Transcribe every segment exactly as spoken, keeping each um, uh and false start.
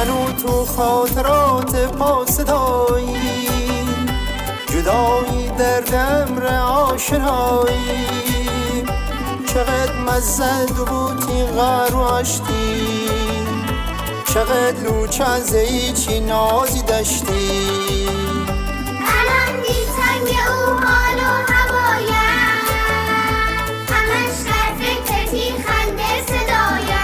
هنو تو خاطرات پا صدایی، جدایی درد امرأ آشنایی. چقد مزه دوبو تی قهر و آشتی، چقد لوچه زئی چی نازی داشتی. الان دلتنگ او حال و هوایم، همش در فکر تی خنده صدایم.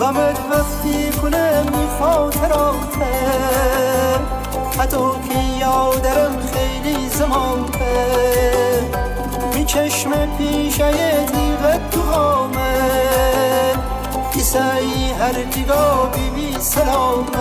غمت وقتی کونم می خاطراته، هتو کی یاد دأرم خیلی زمانه. می چشم پیش ایه تی قد و قامت، ایسایی هر جیگا بی بی سلامت.